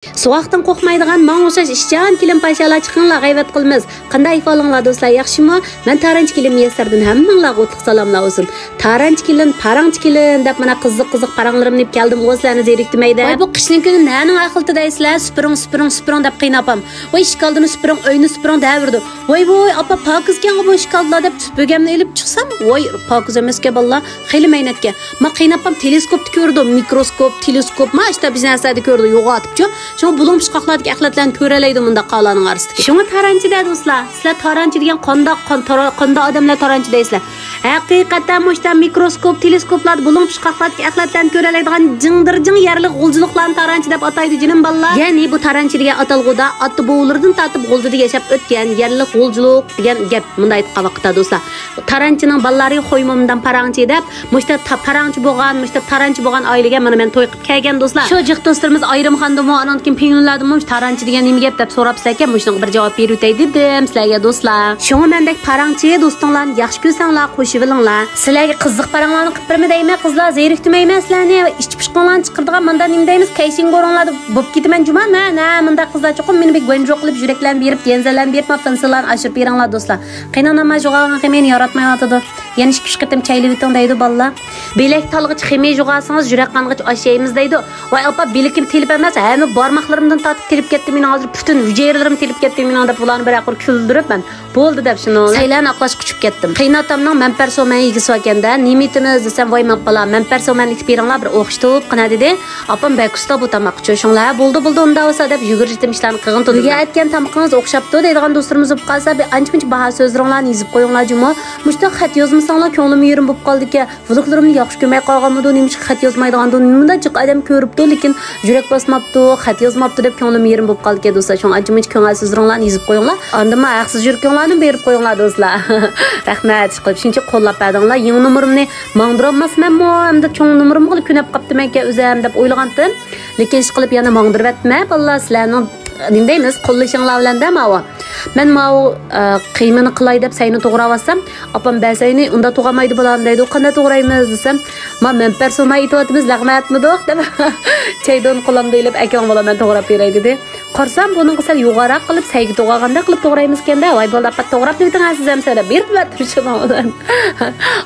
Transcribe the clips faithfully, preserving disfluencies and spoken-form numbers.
سوغۇقتىن قورقمايدىغان ماڭا ئوخشاش ئىشچان كېلىن پاشالا چىقىڭلار، غەيۋەت قىلىمىز. قانداق ئەھۋالىڭلار دوستلار، ياخشىمۇ؟ مەن تارانچى كېلىن مىيەسسەردىن ھەممىڭلارغا ئوتلۇق سالاملار بولسۇن. تارانچى كېلىن، پاراڭچى كېلىن دەپ مانا قىزىق قىزىق پاراڭلىرىمنى ئېلىپ كەلدىمغۇ سىلەرنى زېرىكتۈرمەيدە. ۋاي بۇ قىشنىڭ كۈنى نەنىڭ ئەخلىتى دەيسىلەر، سۈپۈرۈڭ سۈپۈرۈڭ سۈپۈرۈڭ دەپ قېيىنئاپام. ۋاي ئىشىك ئالدىنى سۈپۈرۈڭ، ئۆينى سۈپۈرۈڭ دەۋېرىدۇ. ۋاي ۋاي ئاپا پاكىزكەنغۇ بۇ ئىشىك ئالدىلار دەپ سۈپۈرگەمنى ئېلىپ چىقسام، ۋاي پاكىز ئەمەسكەن بالىلار. خېلى مەينەتكەن. ما قېيىنئاپام تېلېسكوپتا كۆرىدۇ، مىكروسكوپ، تېلېسكوپ، ما ئىشتا بىز نەرسىلەردە كۆرىدۇ، يوغىنىتىپچۇ. شۇڭا بۇلۇڭ پۇچقاقلاردىكى ئەخلەتلەرنى كۆرەلەيدۇ مۇنداق قالانىڭ ئارىسىدىكى. شۇڭا تارانچىدە دوستلار، سىلەر تارانچى دېگەن قانداق، قان-، تارا-، قانداق ئادەملەر تارانچى دەيسىلەر؟ ھەقىقەتەن مۇشتا مىكروسكوپ، تېلېسكوپلاردا بۇلۇڭ پۇچقاقلاردىكى ئەخلەتلەرنى كۆرەلەيدىغان جىڭدىرجىڭ يەرلىك غۇلجىلىقلارنى تارانچى دەپ ئاتايدۇ جېنىم بالىلار. يەنى بۇ تارانچى دېگەن ئاتالغۇدا ئاتا بوۋىلىرىدىن تارتىپ غۇلجىدا ياشاپ ئۆتكەن يەرلىك غۇلجىلىق دېگەن گەپ. مۇنداق ئېيتقان ۋاقىتتا دوستلار، تارانچىنىڭ بالىلارى خويمامدان پاراڭچى دەپ، مۇشتا تا-، پاراڭچى بولغان، مۇشتا تارانچى بولغان ئائىلىگە مانا مەن توي قىلىپ كەلگەن دوستلار. شۇ جىق دوستلىرىمىز ئايرىمخاندىمۇ، ئانان كېيىن پىڭلۇنلاردىمۇ مۇشۇ تارانچى دېگەن نېمە گەپ دەپ سوراپسىلەركەن، مۇشۇنىڭغا بىر جاۋاب بېرىۋېتەي دېدىم سىلەرگە دوستلار. شۇڭا مەندەك پاراڭچى دوستۇڭلارنى ياخشى كۆرسەڭلار، قوشۇۋېلىڭلار. سىلەرگە قىزىق پاراڭلارنى قىلىپ بېرىمەن دەيمەن قىزلار، زېرىكتۈرمەيمەن سىلەرنى. ئىچ پۇشقۇڭلارنى چىقىرىدىغان مانداق نېمە دەيمىز، كەيشىڭ گورۇڭلار دەپ بوپ كېتىمەن جۇما. مەن ھە مۇنداق قىزلار چوقۇم مېنى بىر گۇەنجۇ قىلىپ، يۈرەكلەرنى بېرىپ، يەنزەلەرنى بېرىپ، ما فىنسىلارنى ئاشۇرۇپ بېرىڭلار دوستلار. قېيىنئانام ما جۇغاغان خېمىنى ياراتمايۋاتىدۇ. يەنە ئىككى ئۈچ قېتىم چەيلىۋېتىڭ دەيدۇ بالىلار. بىلەك تالغىچە خېمى جۇغاسىڭىز، يۈرەك قانغىچە ئاش يەيمىز دەيدۇ. ۋاي ئاپا، بىلىكىم تېلىپ ئەمەس، ھەممە بارماقلىرىمدىن تارتىپ تېلىپ كەتتى مېنىڭ، ھازىر پۈتۈن ھۈجەيرىلىرىم تېلىپ كەتتى مېنىڭ دەپ، ئۇلارنى بىر قۇر كۈلدۈرۈپ مەن بولدى دەپ شۇنىڭ بىلەن سەيلەن ئاقلاش قۇچۇپ كەتتىم. قېيىنئاتامنىڭ مەنپەر سومەي يېگىسى باركەن-دە، نېمە ئېيتىمىز دېسەم، ۋاي ماپپىلا، مەنپەر سومەينى ئېتىپ بېرىڭلار، بىر ئوخشىتىپ قىنا دېدى. ئاپام بەك ئۇستا بۇ تاماققا، چوشۇڭلار، ھە بولدى بولدى ئۇنداق بولسا دەپ يۈگۈرۈپ ئىشلارنى قىلغىن تۇردى. بۈگۈن ئەتكەن تامىقىڭىز ئوخشاپتۇ دەيدىغان دوستلىرىمىز بولۇپ قالسا، بىر ئانچە مۇنچە باھا سۆزلىرىڭلارنى يېزىپ قويۇڭلار جۇمۇ. مۇشۇنداق خەت يازمىساڭلار كۆڭلۈم يېرىم بولۇپ قالدىكەن. ۋلوگلىرىمنى ياخشى كۆرمەي قالغانمىدۇ، نېمىشقا خەت يازمايدىغاندۇ، مۇنداق جىق ئادەم كۆرۈپتۇ، لېكىن يۈرەك باسماپتۇ، خەت يازماپتۇ دەپ كۆڭلۈم يېرىم بولۇپ قالدىكەن دوستلار. شۇڭا ئانچە مۇنچە كۆڭۈل سۆزلىرىڭلارنى يېزىپ قويۇڭلار. ئاندىنمۇ ھەقسىز يۈرىكىڭلارنى بېرىپ قويۇڭلار دوستلار. رەھمەت، ئىشقىلىپ شۇنچە قوللاپ بەردىڭلار. يېڭى نومۇرۇمنى ماڭدۇرالماسمەنمۇ، ئەمدى چوڭ نومۇرۇمغىلا كۆنۈپ قاپتىمەنكەن ئۆزۈم دەپ ئويلىغانتىم. لېكىن ئىشقىلىپ يەنە ماڭدۇرۇۋەتتىم ھە بالىلار، سىلەرنىڭ نېمە دەيمىز، قوللىشىڭلار بىلەن دە ماۋۇ. مەن ماۋۇ، ئە، قىيمىنى قىلاي دەپ سەينى توغراۋاتسام، ئاپام بەسەينى ئۇنداق توغرىمايدۇ بالام دەيدۇ، قانداق توغرايمىز دېسەم، ما مەنپەر سوماي ئېتىۋاتىمىز، لەغمە ئەتمىدۇق دەپ چەيدىن قولامدا ئېلىپ ئەكىلىڭ بالام، مەن توغراپ بېرەي دېدى. قارىسام بۇنىڭغا سەل يوغانراق قىلىپ سەيگە توغرىغاندەك قىلىپ توغرايمىزكەن-دە، ۋاي بالىلار پەت توغراپ نېمىتىڭ سىز ھەم سەۋەب بېرىپ بەردىم شۇنىڭ بىلەن.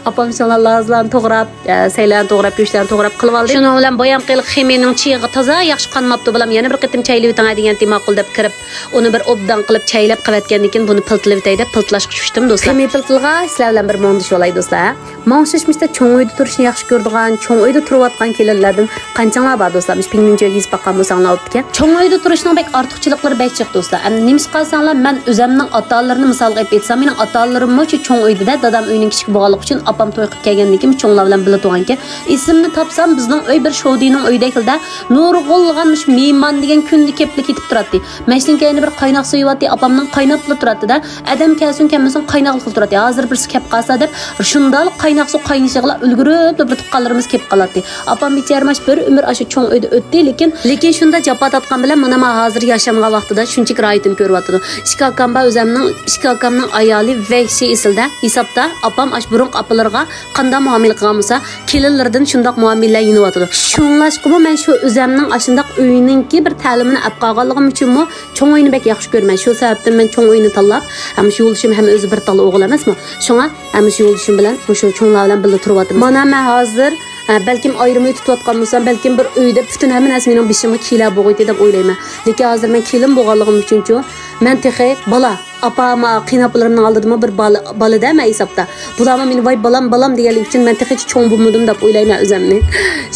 ئاپام شۇڭا لازلارنى توغراپ، ئە، سەيلەرنى توغراپ، گۆشلەرنى توغراپ قىلىۋالدى. شۇنىڭ بىلەن بايامقى ھېلىقى خېمىنىڭ چېيىغا تازا ياخشى قانماپتۇ بالام، يەنە بىر قېتىم چەيلىۋېتىڭ دېگەنتى ماقۇل دەپ كىرىپ، ئۇنى بىر ئوبدان قىلىپ چەيلەپ قىلىۋەتكەندىن كېيىن بۇنى پىلتىلىۋېتەي دەپ پىلتىلاشقا چۈشتۈم دوستلار. خېمى پىلتىلغاچ سىلەر بىلەن بىر مۇڭدىشىۋالاي دوستلار. ماڭا ئوخشاش مۇشتا چوڭ ئۆيدە تۇرۇشنى ياخشى كۆرىدىغان، چوڭ ئۆيدە تۇرۇۋاتقان كېلىنلەردىن قانچىڭلار بار دوستلار؟ مۇشۇ پىڭلىنچۆگە يېزىپ باققان بولساڭلار بوپتىكەن. چوڭ ئۆيدە تۇرۇشنىڭ بەك ئارتۇقچىلىقلىرى بەك جىق دوستلار. ئەمدى نېمىشقا دېسەڭلار، مەن ئۆزەمنىڭ ئاتا-ئانىلىرىنى مىسالغا ئېلىپ ئېيتسام، مېنىڭ ئاتا-ئانىلىرىممۇ شۇ چوڭ ئۆيدە-دە، دادام ئۆينىڭ كىچىكى بولغانلىقى ئۈچۈن ئاپام توي قىلىپ كەلگەندىن كېيىن چوڭلار بىلەن بىللە تۇرغانىكەن. ئېسىمنى تاپسام، بىزنىڭ ئۆي بىر شودىنىڭ ئۆيىدەكلا، نۇرغۇنلىغان مۇشۇ مېھمان دېگەن كۈندە كېلىپلا كېتىپ تۇراتتى. مەشنىڭ كەينىدە بىر قايناق سۈيى بارتتى، ئاپامنىڭ قايناپلا تۇراتتى-دە. ئادەم كەلسۇن كەلمىسۇن قايناقلىقلا تۇراتتى. ھازىر بىرسى كەپ قالسا دەپ، شۇنداقلا قايناق سۇ قاينىشىغىلا ئۈلگۈرۈپلا بىر تۇغقانلىرىمىز كېلىپ قالاتتى. ئاپام بىچارىم ئاشۇ بىر ئۆمۈر ئاشۇ چوڭ ئۆيدە ئۆتتى، لېكىن، لېكىن شۇنداق جاپا تارتقان بىلەن مانا، مانا ھازىر ياشانغان ۋاقتىدا شۇنچىلىك راھىتىنى كۆرۈۋاتىدۇ. ئىككى ئاكام بار ئۆزەمنىڭ، ئىككى ئاكامنىڭ ئايالى ۋەھشىي ئېسىلدە. ھېسابتا ئاپام ئاشۇ بۇرۇنقى ئاپىلىرىغا قانداق مۇئامىلە قىلغان بولسا، كېلىنلىرىدىن شۇنداق مۇئامىلە يېنىۋاتىدۇ. شۇڭلاشقىمۇ مەن شۇ ئۆزەمنىڭ ئاشۇنداق ئۆينىڭكى بىر تەلىمىنى ئەپ قالغانلىقىم ئۈچۈنمۇ چوڭ ئۆينى بەك ياخشى كۆرىمەن. شۇ سەۋەبتىن مەن چوڭ ئۆينى تاللاپ، ھەم شۇ يولدىشىم ھەم ئۆزى بىر تال ئوغۇل ئەمەسمۇ. شۇڭا ھەم شۇ يولدىشىم بىلەن مۇشۇ چوڭلار بىلەن بىللە تۇرۇۋاتىمىز. مانا مەن ھازىر، ھە، بەلكىم ئايرىم ئۆي تۇتۇۋاتقان بولسام، بەلكىم بىر ئۆيدە پۈتۈن ھەممە نەرسە مېنىڭ بېشىمغا كېلە بولغىيتى دەپ ئويلايمەن. لېكىن ھازىر مەن كېلىن بولغانلىقىم ئۈچۈنچۇ، مەن تېخى بالا. ئاپا، ما، قېيىنئاپىلىرىمنىڭ ئالدىدىمۇ بىر بالا، بالا-دە مەن ھېسابتا. بۇلارمۇ مېنى ۋاي بالام، بالام دېگەنلىكى ئۈچۈن مەن تېخىچە چوڭ بولمىدىم دەپ ئويلايمەن ئۆزەمنى.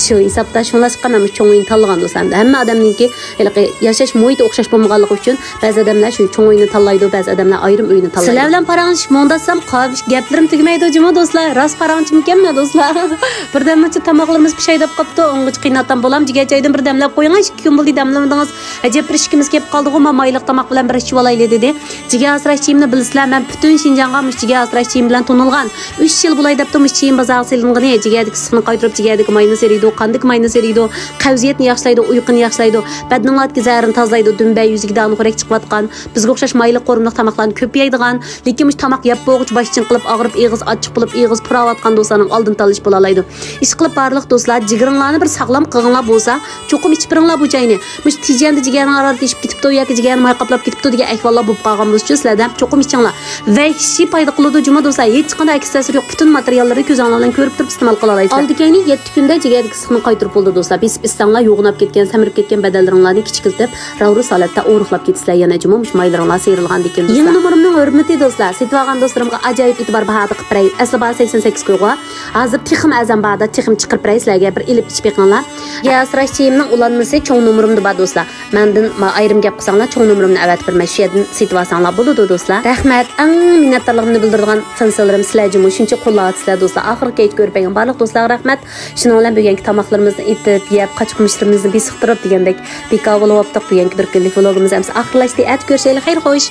شۇ ھېسابتا شۇڭلاشقا مەن مۇشۇ چوڭ ئۆينى تاللىغان دوستلار. ھەمدە ھەممە ئادەمنىڭكى ھېلىقى ياشاش مۇھىتى ئوخشاش بولمىغانلىقى ئۈچۈن بەزى ئادەملەر شۇ چوڭ ئۆينى تاللايدۇ، بەزى ئادەملەر ئايرىم ئۆينى تاللايدۇ. سىلەر بىلەن پاراڭلىشىپ مۇڭداشسام قاۋىش گەپلىرىم تۈگىمەيدۇ جۇمۇ دوستلار. راست پاراڭچىمىكەنمەن دوستلار؟ بىردەممىچە تاماقلىرىمىز پىشاي دەپ قاپتۇ. ئۇنغىچە قېيىنئاتام بالام جىگەر چايدىن بىر دەملەپ قويۇڭ، ئىككى كۈن بولدى دەملىمىدىڭىز. ئەجەب بىر ئىشىكىمىز كېلىپ قالدىغۇ، ما مايلىق تاماق بىلەن بىر ئىچىۋالايلى دېدى. جىگەر ئاسراش چېيىمنى بىلىسىلەر، مەن پۈتۈن شىنجاڭغا مۇشۇ جىگەر ئاسراش چېيىم بىلەن تونۇلغان. ئۈچ يىل بولاي دەپتۇ مۇشۇ چېيىم بازارغا سېلىنغىنى. جىگەردىكى ئىسسىقنى قايتۇرۇپ، جىگەردىكى ماينى سېرىيدۇ، قاندىكى ماينى سېرىيدۇ، قەۋزىيەتنى ياخشىلايدۇ، ئۇيقۇنى ياخشىلايدۇ، بەدىنىڭلاردىكى زەھەرنى تازىلايدۇ، دۈمبە يۈزىگە داغنى خورەك چىقىۋاتقان، بىزگە ئوخشاش مايلىق قورۇمىلىق تاماقلارنى كۆپ يەيدىغان، لېكىن مۇشۇ تاماق يەپ بولغۇچە باش ئېچىنقىلىپ، ئاغرىپ، ئېغىز ئاچچىق بولۇپ، ئېغىز پۇراۋاتقان دوستلارنىڭ ئالدىنى تالىشىپ بولالايدۇ. ئىشقىلىپ بارلىق دوستلار، جىگىرىڭلارنى بىر ساغلام قىلغىڭلار بولسا، چوقۇم ئىچىپ بېرىڭلار بۇ چاينى. مۇشۇ تېجەندە جىگەرنىڭ ھارارىتى ئېشىپ كېتىپتۇ ياكى جىگەرنىڭ ماي قاپلاپ كېتىپتۇ دېگەن ئەھۋاللار بولۇپ قالغان بولسىچۇ سىلەردە، چوقۇم ئىچىڭلار. ۋەھشىي پايدا قىلىدۇ جۇمۇ دوستلار، ھېچقانداق ئەكس تەسىرى يوق، پۈتۈن ماتېرىياللىرى كۆزۈڭلار بىلەن كۆرۈپ تۇرۇپ ئىستېمال قىلالايسىلەر. ئالدى كەينى يەتتە كۈندە جىگەردىكى ئىسسىقنى قايتۇرۇپ بولىدۇ دوستلار. بېسىپ ئىچسەڭلار، يوغىناپ كەتكەن، سەمرىپ كەتكەن بەدەنلىرىڭلارنى كىچىكلىتىپ، راۋرۇس ھالەتتە ئورۇقلاپ كېتىسىلەر يەنە جۇمۇ مۇشۇ مايلىرىڭلار سېرىلغاندىن كېيىن يېڭى دوستلار. نومۇرۇمنىڭ ھۆرمىتى دوستلار، سېتىۋالغان دوستلىرىمغا ئاجايىپ ئېتىبار باھادا قىلىپ بېرەي. ئەسلى باھا سەكسەن سەككىز كويغا، ھازىر تېخىمۇ ئەرزان باھادا تېخىمۇ چىقىرىپ بېرەي سىلەرگە، بىر ئېلىپ ئىچىپ بېقىڭلار. جىگەر ئاسراش چېيىمنىڭ ئۇلانمىسى چوڭ نومۇرۇمدا بار دوستلار. مەندىن ما-، ئايرىم گەپ قىلساڭلار، چوڭ نومۇرۇمنى ئەۋەتىپ بېرىمەن، شۇ يەردىن سېتىۋالساڭلار بولىدۇ دوستلار. رەھمەت، ئەڭ مىننەتدارلىقىمنى بىلدۈرىدىغان فىنسىلىرىم سىلەر جۇمۇ، شۇنچە قوللاۋاتىسىلەر دوستلار. ئاخىرغىچە كۆرۈپ بەرگەن بارلىق دوستلارغا رەھمەت. شۇنىڭ بىلەن بۈگۈنكى تاماقلىرىمىزنى ئېتىپ، يەپ، قاچا-قۇمۇچلىرىمىزنى بېسىقتۇرۇپ دېگەندەك بىكار بولۇۋاپتۇق. بۈگۈنكى بىر كۈنلۈك ۋلوگىمىز ئەمسە ئاخىرلاشتى. ئەتە كۆرۈشەيلى، خەير خوش.